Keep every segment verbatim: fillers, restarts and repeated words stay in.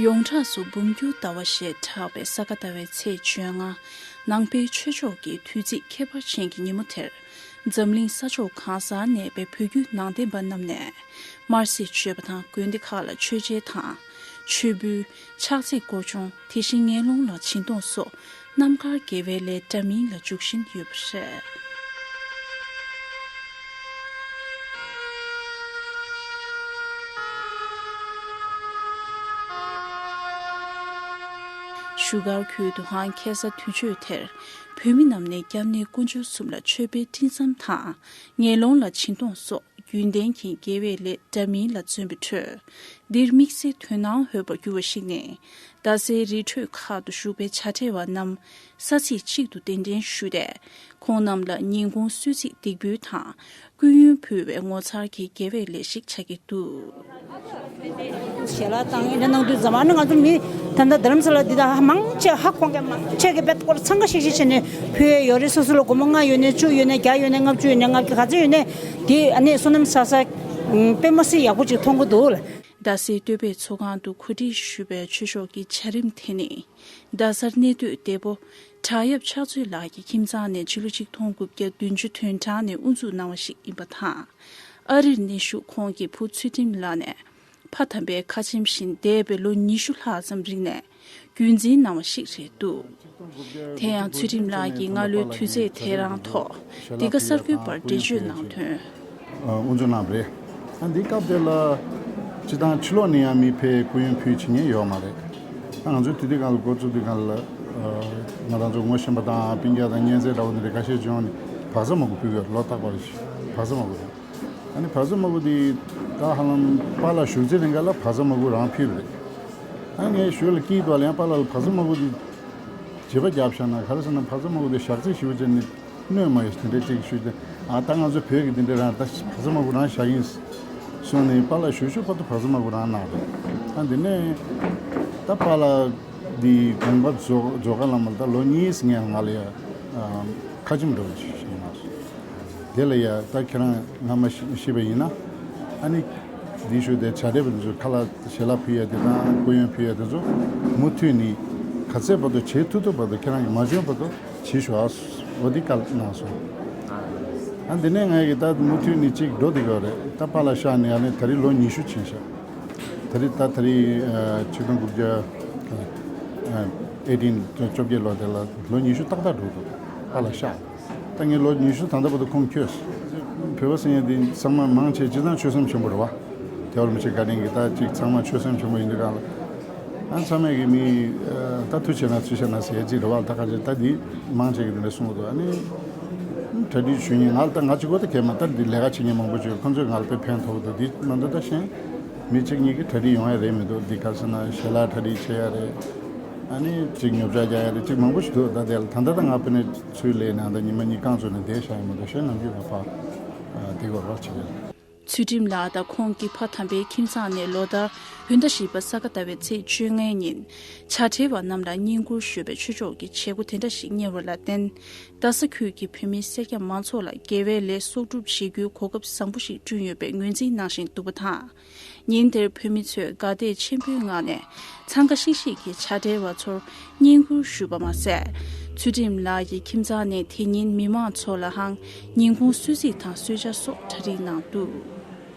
ཡོངས་གྲགས་སུ་འབུམ་འགྱུར་ཟླ་བ་ཞེས་གྲགས་པའི་ས་ག་ཟླ་བའི་ཚེས་བཅོ་ལྔ། ནང་པའི་ཆོས་ཕྱོགས་ཀྱི་དུས་ཚིགས་ཁྱད་པར་ཅན་གྱི་ཉིན་མོ་དེར། འཛམ་གླིང་ས་ཕྱོགས་གང་སར་གནས་པའི་བོད་བརྒྱུད་ནང་བསྟན་པ་རྣམས་ནས། དམར་གསོད་བྱས་པ་དང་། དགོན་སྡེ་ཁག་ལ་མཆོད་མཇལ་དང་། མཆོད་འབུལ། ཕྱག་འཚལ་སྐོར་སྦྱོང་། དེ་བཞིན་ངན་སློང་ལ་སྦྱིན་གཏོང་སོགས། རྣམ་དཀར་དགེ་བའི་ལས་འདྲ་མིན་ལ་འཇུག་བཞིན་ཡོད་པ་རེད། བཞུགས་སྒར་ཁུལ་དུའང་ཁ་སང་དུས་མཆོད་དེར། བོད་མི་རྣམས་ནས་སྐྱབས་གནས་དཀོན་མཆོག་གསུམ་ལ་མཆོད་པའི་སྤྲིན་མཚམས་དང་། ངན་སློང་ལ་སྦྱིན་གཏོང་སོགས། རྒྱུན་ལྡན་གྱི་དགེ་བའི་ལས་འདྲ་མིན་ལ་བརྩོན་པའི་ཁྲོད། འདིར་དམིགས་བསལ་དོ་སྣང་འོས་པར་གྱུར་བ་ཞིག་ནི། རྡ་སའི་རི་ཁྲོད་ཁག་ཏུ་བཞུགས་པའི་བྱ་བྲལ་བ་རྣམས་ས་ཚིགས་གཅིག་ཏུ་གདན་འདྲེན་ཞུས་ཏེ། ཁོང་རྣམས་ལ་ཉིན་གུང་གསོལ་ཚིགས་འདེགས་འབུལ་དང་། སྐུ་ཡོན་ཕུལ་བའི་ངོ་མཚར་གྱི་དགེ་བའི་ལས་ཤིག་ཆགས་ཀྱི་འདུག། ཞལ་ལག་བཏང་ཡིན་ན་གནང་དུས་ཙམ་པ་ནི་ང་ཚོ་མི་ད་ལྟ་རྡ་རམ་ས་ལ་འདི་དག་མང་ཆེ་ཧ་གོ་མཁན་མང་ཆེ་གི་དཔེ་སྐོར་འཚང་ཁ་ཤིག་ཤིག་བྱས་ནས་ཕུལ་ཡས་ཡོད་རེད། སོ་སོ་ལ་སྒོར་མོ་ལྔ་ཡོད་ནས་བཅུ་ཡོད་ནས་བརྒྱ་ཡོད་ནས་ལྔ་བཅུ་ཡོད་ནས་ག་ཚོད་ཡོད་ནས་དེ་ཨ་ནི་བསོད་ནམས་བསགས་ས་དཔེ་མ་སྲིད་ཡག་པོ་ཅིག་མཐོང་གི་འདུག་ལ། རྡ་སའི་སྟོད་པའི་ཚོགས་ཁང་དུ་གོ་སྒྲིག་ཞུས་པའི་ཆོས་ཕྱོགས་ཀྱི་བྱ་རིམ་དེ་ནི། རྡ་སར་གནས་སྡོད་འདས་པོ། བྲག་གཡབ་ཕྱག་མཛོད་ལགས་ཀྱི་ཁྱིམ་ཚང་ནས་ཕྱི་ལོ་ཆིག་སྟོང་དགུ་བརྒྱ་བདུན་ཅུ་དོན་གྲངས་ནས་དབུ་འཛུགས་གནང་བ་ཞིག་ཡིན་པ་དང་། ཨ་རིར་གནས་བཞུགས་ཁོང་གི་བུ་ཚུལ་ཁྲིམས་ལགས་ནས། ཕ་དམ་པའི་ཁ་ཆེམས་བཞིན་འདས་པའི་ལོ་ཉི་ཤུ་ལྷག་ཙམ་རིང་ནས་རྒྱུན་འཛིན་གནང་བ་ཞིག་རེད་འདུག། དེ་ཡང་ཚུལ་ཁྲིམས་ལགས་ཀྱིས་སྔ་ལོའི་དུས་ཚོད་དེ་རང་ཐོག་འདི་ག་གསར་འགོད་པར་འགྲེལ་བརྗོད་གནང་དོན། དབུ་འཛུགས་གནང་བ་རེད། ཨ་འདི་སྐབས་དེ་ལ་སྤྱི་བཏང་ཕྱི་ལོགས་ནས་ཡང་མི་ཕེབས་སྐུ་ཡོན་ཕུལ་བྱེད་མཁན་ཡོད་མ་རེད། ཨ་ང་ཚོའི་དུས་དེ་སྒང་ལ་འགོ་བཙུགས་དུས་སྒང་ལ་ང་རང་ཚོ་ངོ་ཤེས་པ་དང་སྤུན་ཀྱག་དང་གཉེན་ཚན་འདྲ་བོ་འདི་འདྲ་ཁ་ཤས་བྱུང་ནས་བག་ཚ་མ་གུ་ཕུལ་གི་ཡོད་རེད། ལོ་རྟག་པར་བག་ཚ་མ་གུ་རེད། ཨ་ནི་བག་ཚ་མ་གུ་འདི་ད་ཧ་ལམ་པཱ་ལགས་བཞུགས་ཚེ་རིང་ག་ལ་བག་ཚ་མ་གུ་རང་ཕུལ་བ་རེད། ཨ་ངས་ཞུ་ལ་སྐྱིད་དོ་ལ་ཡང་པཱ་ལགས་ལ་བག་ཚ་མ་གུ་འདི་བརྗེ་པ་བརྒྱབ་བཞག་ན་ག་རེ་ཟེར་ན་བག་ཚ་མ་གུ་འདི་ཞག་ཚིགས་ཞུ་བྱས་ནས་གནོད་མ་ཡོད་དེ་འདྲ་ཅིག་ཞུས་ཏེ། ཨ་ད་ང་ཚོ་བོད་ཀྱི་འདི་འདྲ་རང་ད་བག་ཚ་མ་གུ་རང་བཞག་ཡིན་གསུངས་ནས་པཱ་ལགས་བཞུགས་ཞུ་བར་དུ་བག་ཚ་མ་གུ་རང་གནང་རེད། ཨ་འདི་ནས་ད་པཱ་ལགས་འདི་དགོངས་པ་རྫོགས་རྫོགས་ག་ལ་མ་ད་ལོ་གཉིས་ངས་ང་ལ་ཡ་ཁ་ཆེམས་འདྲ་བོ་ཞིག་གནང་སོང་། དེ་ལ་ཡ་ད་ཁྱེད་རང་ང་མ་ཤི་ཤི་བ་ཡིན་ན་ཨ་ནི་འདི་ཞུ་དེ་བྱ་བྲལ་བ་འདི་ཚོ་ཁ་ལག་ཞལ་ལག་ཕུལ་ཡ་དེ་དང་སྐུ་ཡོན་ཕུལ་ཡ་དེ་ཚོ་མུ་མཐུད་ནས་ག་ཚད་བར་དུ་བྱེད་ཐུབ་ཐུབ་བར་དུ་ཁྱེད་རང་གིས་མ་འཇོན་བར་དུ་བྱེད་ཤོག་ཨ། འོ་འདི་བཀའ་གནང་སོང་། ཨ་འདི་ནས་ང་གིས་ད་མུ་མཐུད་ནས་ཅིག་འགྲོ་བསྡད་ཀྱི་ཡོད་རེད། ད་པཱ་ལགས་གཤེགས་ནས་ཨ་ནི་ད་རེས་ལོ་ཉི་ཤུ་ཕྱིན་ཤག། ད་རེས་ད་ད་རེས་ཆིག་སྟོང་དགུ་བརྒྱ་ཨེ་ཊིན་བཅོ་བརྒྱད་ལོ་དེ་ལ་ལོ་ཉི་ཤུ་ཏག་ཏག་འགྲོ་འདུག། པཱ་ལགས་གཤེགས། ད་ངས་ལོ་ཉི་ཤུ་ད་ལྟ་བར་དུ་ཁོང་འཁྱོལ། བོད་པ་ཟེར་མཁན་དེ་ཚང་མ་མང་ཆེ་སྤྱིར་བཏང་ཆོལ་གསུམ་ཆེན་པོ་རེད་བ། དེ་བར་མི་ཆེ་བཀའ་དྲིན་གྱིས་ད་ཅིག་ཚང་མ་ཆོལ་གསུམ་ཆེན་པོ་ཡིན་དུས་གང་ལ། ཨ་ཚང་མས་ཀྱི་མི་ད་ཐུགས་ཆེ་ན་ཚུལ་ཆེ་ན་ཟེར་ཅིག་རེད་བ། ད་ག་ཅིག་ད་འདི་མང་ཆེ་གི་དེ་འདྲ་གསུང་གི་འདུག། ཨ་ནི་གྲ་སྒྲིག་ཞུ་མཁན་ང་ལ་ད་ང་གཅིག་པོ་ད་གས་མ་ད་འདི་ལས་ཀ་བྱེད་མཁན་མང་པོ་ཅིག་ཁོང་ཚོས་ང་ལ་དཔེ་ཕན་ཐོགས་འདུག། འདི་མ་འདི་ད་གཞན་མི་གཅིག་གཉིས་ཀྱི་གྲ་སྒྲིག་ཡོང་ཡ་རེད་མི་འདུག། འདི་ག་ཟེར་ན་ཞལ་ལག་གྲ་སྒྲིག་བྱེད་ཡ་རེད། ཨ་ནི་གཅིག་ཉོ་ཆ་རྒྱག་ཡ་རེད། གཅིག་མང་པོ་ཞིག་འདུག། ད་དེ་ལ་ད་ལྟ་ད་ང་དཔེར་ན་ཚུར་ལས་ནང་ད་ཉི་མ་གཉིས་རྐང་བཙུགས་ནས་བསྡད་བཞག་ཡོད་མ་གཏོགས་གཞན་ནམ་རྒྱུན་ལ་ཕར་བསྡད་དགོས་རོགས་བྱེད་ཀྱི་རེད། ཚུལ་ཁྲིམས་ལགས་དང་ཁོང་གི་ཕ་དམ་པའི་ཁྱིམ་ཚང་ནས་ལོ་ལྟར་བོད་ཟླ་བཞི་པ་ས་ག་ཟླ་བའི་ཚེས་བཅོ་ལྔའི་ཉིན་བྱ་བྲལ་བ་རྣམས་ལ་བསྙེན་བཀུར་ཞུ་བའི་ཆོས་ཕྱོགས་ཀྱི་བྱེད་སྒོ་དེ་འདྲ་ཞིག་གཉེར་བ་ལ་བརྟེན། རྡ་ས་ཁུལ་གྱི་བོད་མི་སེར་སྐྱ་མང་ཚོགས་ལ་དགེ་བའི་ལས་གསོག་སྒྲུབ་བྱེད་རྒྱུའི་གོ་སྐབས་བཟང་པོ་ཞིག་བསྐྲུན་ཡོད་པའི་ངོས་འཛིན་གནང་བཞིན་འདུག་པ་དང་། ཉིན་དེར་བོད་མི་ཚོས་དགའ་དད་ཆེན་པོའི་ངང་ནས་འཚང་ཁ་ཤིག་ཤིག་གིས་བྱ་བྲལ་བ་ཚོར་བསྙེན་བཀུར་ཞུས་པ་མ་ཟད། ཚུལ་ཁྲིམས་ལགས་ཀྱི་ཁྱིམ་ཚང་ནས་དེ་ཉིན་མི་མང་ཚོ་ལའང་ཉིན་གུང་གསོལ་ཚིགས་དང་གསོལ་ཇ་སོགས་གྲ་སྒྲིག་གནང་འདུག།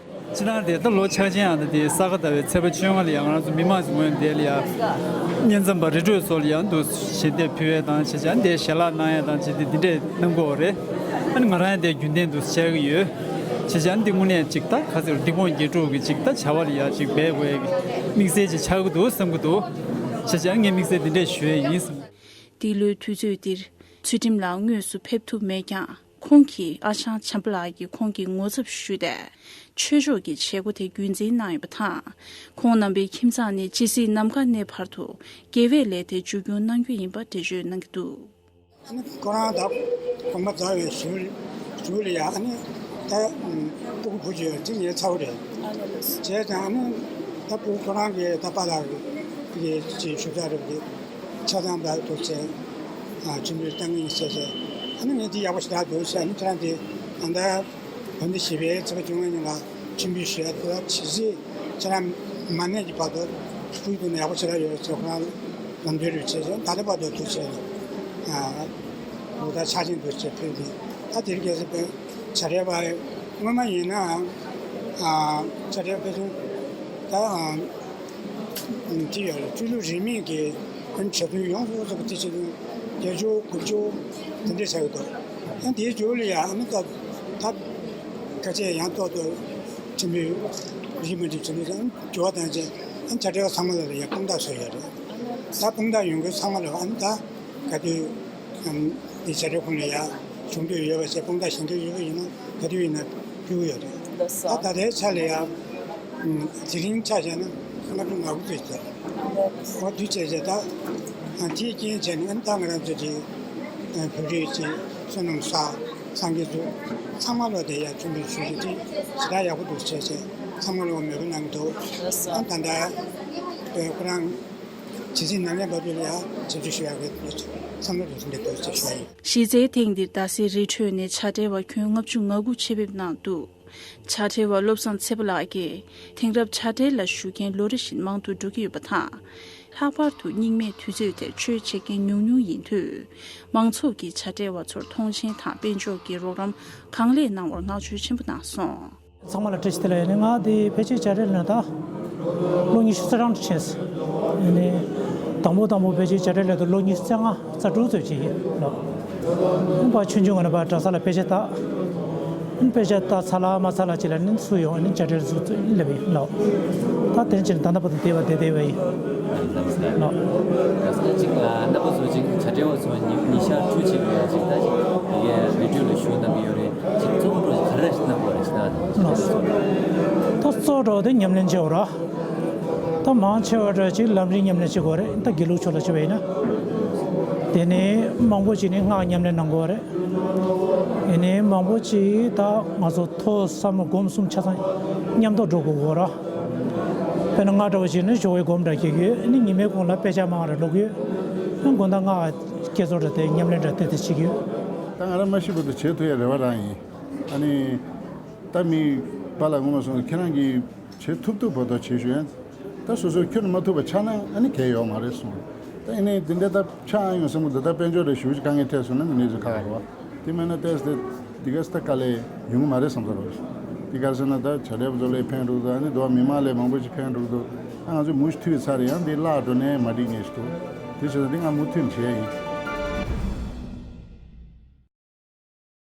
སྤྱིར་བཏང་དེ་ལྟ་ལོ་འཆར་ཅན་ཨ་ད་དེ་ས་ག་ཟླ་བའི་ཚེས་པ་བཅོ་ལྔ་ལ་ཡང་ང་རང་ཚོ་མི་མང་ཚོ་ངོས་ནས་དེ་ལ་ཡང་བསྙེན་མཚམས་པ་རི་ཁྲོད་ཚོ་ལ་ཡང་འདུག་ཞལ་འདེབས་ཕུལ་ཡས་དང་བྱས་ཙང་དེ་ཞལ་ལག་གནང་ཡས་དང་བྱས་ཏེ་འདི་འདྲས་གནང་གི་ཡོད་རེད། ཨ་ནི་ང་རང་ཡང་དེ་རྒྱུན་ལྡན་དུ་བྱས་ཀྱི་ཡོད། བྱས་ཙང་འདི་དངོས་གནས་ཅིག་ད་ག་ཟེར་འདི་གོང་དགེ་ཕྲུག་གི་ཅིག་ད་བྱ་བ་ལ་ཡ་ཅིག་འབད་དགོས་ཡ་གི་དམིགས་བསལ་ཅིག་ཆགས་ཀྱི་འདུག་བསམ་གྱི་འདུག། བྱས་ཙང་ངས་དམིགས་བསལ་འདི་འདྲས་ཞུ་ཡ་ཡིན་བསམ། འདི་ལོའི་དུས་ཚོད་འདིར་ཚུལ་ཁྲིམས་ལགས་དངོས་སུ་ཕེབས་ཐུབ་མེད་ཀྱང་། ཁོང་གི་ཨ་ཞང་བྱམས་པ་ལགས་ཀྱིས་ཁོང་གི་ངོ་ཚབ་ཞུས་ཏེ། ཆོས་ཕྱོགས་ཀྱི་བྱེད་སྒོ་དེ་རྒྱུན་འཛིན་གནང་ཡོད་པ་དང་། ཁོང་རྣམ་པའི་ཁྱིམ་ཚང་ནས་ཇི་སྲིད་ནམ་མཁའ་གནས་བར་དུ་དགེ་བའི་ལས་དེ་མཇུག་སྐྱོང་གནང་རྒྱུ་ཡིན་པ་འགྲེལ་བརྗོད་གནང་གི་འདུག། ཨ་ནི་ཁོ་རང་ད་དགོངས་པ་རྫོགས་པའི་གཞུག་གཞུག་ལ་ཡ་ཨ་ནི་ད་སྤུ་གུ་བུ་ཅིག་ཡོད་དེ་ངའི་ཚ་བོ་རེད། བྱས་ཙང་ཨ་ནི་ད་སྤུ་གུ་ཁོ་རང་གི་ད་པཱ་ལགས་ཀྱི་ཅིག་ཞུ་ཚགས་རེད་པ་དེ་ཆ་ཚང་ད་འདུག་ཟེར། ཨ་ཆུ་འབུལ་བཏང་ཡིན་ཟེར་ཟེར། ཨ་ནི་ངས་འདི་ཡག་པོ་ཞེ་དྲག་འདུག་ཟེར། ཨ་ནི་ཁྱེད་རང་དེ་ད་ལྟ་བོད་འདི་བཞི་པའི་ཚེས་པ་བཅོ་ལྔ་ཉིན་ལ་ཆུ་འབུལ་ཞུ་ཡ་དེ་ད་ཇི་སྲིད་ཁྱེད་རང་མ་གནས་ཀྱི་བར་དུ་ ཕུལ་དུས་ནས་ཡག་པོ་ཞེ་དྲག་ཡོད་ཟེར། ཁོ་རང་ལམ་སྟོན་རེ་བྱས་བྱས། ད་ལྟ་བར་དུ་ཐུགས་རྗེ་ཆེ། ཨ་ལོ་ལྟར་ཕྱག་ཆེན་དུ་བྱས་ཕུལ་ཏེ། ད་དེ་རིང་ཁ་སང་དཔེ་བྱ་བྲལ་བ་སྔོན་མ་ཡིན་ན། ཨ་བྱ་བྲལ་དཔེ་ཆུང་ད་ཨ་དེ་ཡོད་རེད། ཆོས་ལུགས་རིས་མེད་ཀྱི་ཨ་ནི་བྱ་དུས་ཡོངས་སུ་རྫོགས་པ་དེ་བྱེད་དུས་བརྒྱད་ཅུ་དགུ་བཅུ་དེ་འདྲས་ཆགས་ཀྱི་འདུག་ཨ་དེའི་མཇུག་ལ་ཡང་ཨ་ནི་ད་ད་ཁ་ཆེ་ཡང་ཏོག་ཏོ་ཆེན་པོའི་རིས་མ་འགྲིག་ཆེན་པོའི་འགྱུར་བ་བཏང་བྱས། ཨ་ནི་བྱ་བྲལ་བ་ཚང་མ་ལ་ལ་ཡང་དཔང་རྟགས་བཟོས་ཡོད་རེད། ད་དཔང་རྟགས་ཡོང་མཁན་ཚང་མ་ལ་ཨ་ནི་ད་ག་དུས་ཨམ་འདི་བྱ་བྲལ་ཁོང་ལ་ཡང་བྱུང་འདོད་ཡོད་པ་བྱས། དཔང་རྟགས་ཞིག་འདོད་ཡོད་པ་ཡིན་ན་ག་དུས་ཡིན་ན་ཕུལ་གྱི་ཡོད་རེད། ལགས་སོ། ད་ད་ལྟའི་ཆ་ལ་ཡང་ཨམ་དེ་རིང་ཆ་བཞག་ན་ལྔ་བཅུ་ང་དགུ་ཙམ་ཡོད། འོ་དུས་བྱས་བྱས་ད་ཨ་དེའི་རྐྱེན་བྱས་ནས་ཨ་ནི་ད་ང་རང་ཚོ་དེ་ཨ་བོད་རིགས་ཀྱི་བསོད་ནམས་བསགས། སངས་རྒྱས་ཚོ་ཚང་མ་ལོ་དེ་ཡང་མཚན་དཔེ་ཞུ་རྒྱུ་དེ་ཞེ་དྲག་ཡག་པོ་འདུག་བྱས་བྱས། ཚང་མ་ལོ་མོས་གུས་གནང་གི་འདུག་ལགས་སོ། ཨ་ད་ལྟ་ཁོ་རང་། ཇི་སྲིད་ནམ་ཡང་བར་དུ་ལ་ཡང་ཆེད་ཆེད་ཞུ་ཡག་གི་བསམ་བློ་རེ་ཟུང་འདི་འདུག་ཅེས་ཞུ་ཡ་ཡིན། གཞི་རྩའི་ཐེངས་འདིར་རྡ་སའི་རི་ཁྲོད་ནས་བྱ་བྲལ་བ་ཁྱོན་ལྔ་བཅུ་ང་དགུ་ཆེད་ཕེབས་གནང་འདུག་བྱ་བྲལ་བ་བློ་བཟང་ཚེ་དཔག་ལགས་ཀྱིས་དེང་རབས་བྱ་བྲལ་ལ་ཞུགས་མཁན་ལོ་རེ་བཞིན་མང་དུ་འགྲོ་གི་ཡོད་པ་དང་། ལྷག་པར་དུ་སྙིགས་མའི་དུས་ཚོད་དེར་ཆོས་བྱེད་མཁན་ཉུང་ཉུང་ཡིན་དུས། མང་ཚོགས་ཀྱིས་བྱ་བྲལ་བ་ཚོར་མཐོང་ཆེན་དང་དཔལ་འབྱོར་གྱི་རོགས་རམ་གང་ལེགས་གནང་བར་བསྔགས་བརྗོད་ཆེན་པོ་གནང་སོང་། ཚང་མ་ལ་བཀྲ་ཤིས་བདེ་ལེགས། ཡིན་ནའི་ང་འདི་ཕལ་ཆེར་བྱ་བྲལ་ནས་ད་ལོ་ཉི་ཤུ་རྩ་གྲངས་ཕྱིན་སོང་། ཡིན་ནའི་དང་པོ་དང་པོ་ཕལ་ཆེར་བྱ་བྲལ་སླེབས་དུས་ལོ་ཉི་ཤུ་རྩ་ལྔ་རྩ་དྲུག་ཙམ་ཅིག་ཡིན་ལགས། ཕར་ཆུང་ཆུང་ངོས་ནས་ཕར་གྲྭ་ས་ལ་དཔེ་ཆ་ལྟ། དཔེ་ཆ་ལྟ་ཚར་ལ་མ་ཚར་ལ་ཅིག་ལ་ནི་སུ་ཡོང་ནི་བྱ་བྲལ་ཟུར་ཙམ་སླེབས་ཡིན་ལགས། ད་དེ་ཕྱིན་ད་ལྟ་བར་དུ་བསྡད་པ་བསྡད་བསྡད་པ་ཡིན་ལགས། ད་ས་གཅིག་ལ་རྣམ་པ་ཚོ་ཅིག་བྱ་བྲལ་བ་ཚོ་ཉི་ཉི་ཤར་ཁྲུ་གཅིག་ལ་ཅིག་ད་ཅིག་ཡི་གེ་རི་ཁྲོད་ལ་བཞུགས་གནང་གི་ཡོད་རེད། ཅིག་གཙོ་བོ་ག་རེ་གནང་དགོས་རེད་ཅིག་ད། ད་གཙོ་བོ་དེ་ཉམས་ལེན་བྱེད་དགོས་ར། ད་མང་ཆེ་བ་འདྲ་ཅིག་ལམ་རིམ་ཉམས་ལེན་བྱེད་དགོས་རེད། ད་དགེ་ལུགས་ཕྱོགས་ལ་བྱེད་པ་ཡིན་ན། དེ་ནས་མང་པོ་ཅིག་ནི་སྔགས་ཉམས་ལེན་གནང་དགོས་རེད། ཡིན་ནའི་མང་པོ་ཅིག་ད་ང་ཚོ་ཐོས་བསམ་སྒོམ་གསུམ་ཆ་ཚང་མཉམ་དུ་འགྲོ་དགོས་ཀྱི་ཡོད་ར། དཔེར་ན་ང་འདྲ་བོ་ཞིག་ནི་ཞོགས་པའི་སྒོམ་འདྲ་སྐྱེ་གི་ཡོད། ཨ་ནི་ཉི་མའི་གུང་ལ་དཔེ་ཆ་མང་རེ་ཀློག་གི་ཡོད། ཨ་དགོང་དག་སྔགས་བསྐྱེད་རྫོགས་འདྲ་དེ་ཉམས་ལེན་འདྲ་དེ་དེ་བྱེད་ཀྱི་ཡོད། ད་ང་རང་མ་ཤི་བར་དུ་བྱེད་ཐུབ་ཡ་རེ་བ་རང་ཡིན། ཨ་ནི་ད་མི་པཱ་ལགས་སྔོན་མ་སོང་ཁྱེད་རང་གིས་བྱེད་ཐུབ་ཐུབ་བར་དུ་བྱེད་ཞུ་ཡ། ད་སོ་སོས་ཁྱོན་མ་ཐུབ་པ་ཆགས་ན་ཨ་ནི་གལ་ཡོད་མ་རེད་གསུངས། ད་ཨ་ནི་འདི་འདྲ་ད་ཆགས་ཡོང་བསམ་གི་འདུག་ད་དཔལ་འབྱོར་རེ་ཞུ་དཀའ་ངལ་འཕྲད་སོང་ན་འདི་འདྲ་ཞིག་ཁག་ཁག་རེད་བ། དེ་མིན་ན་ཏོག་ཙམ་འདི་ག་ས་ད་དཀའ་ལས་ཡོང་གི་མ་རེད་བསམ་ཚོར་བ་རེད། འདི་ག་རེ་ཟེར་ན་ད་བྱ་བྲལ་བ་ཚོ་ལ་ཕན་འགྲོ་གི་འདུག་ཨ་ནི་འདུག་མི་མང་ལ་མང་པོ་ཞིག་ཕན་འགྲོ་གི་འདུག་ཨ་ང་ཚོ་མུ་མཐུད་ཚར་ཡང་འདི་བརླག་འགྲོ་ནའི་མ་འགྲིག་ངེས་ཤིག་འདུག་དེ་བྱས་ན་འདི་ང་མུ་མཐུད་བྱས་ཡིན།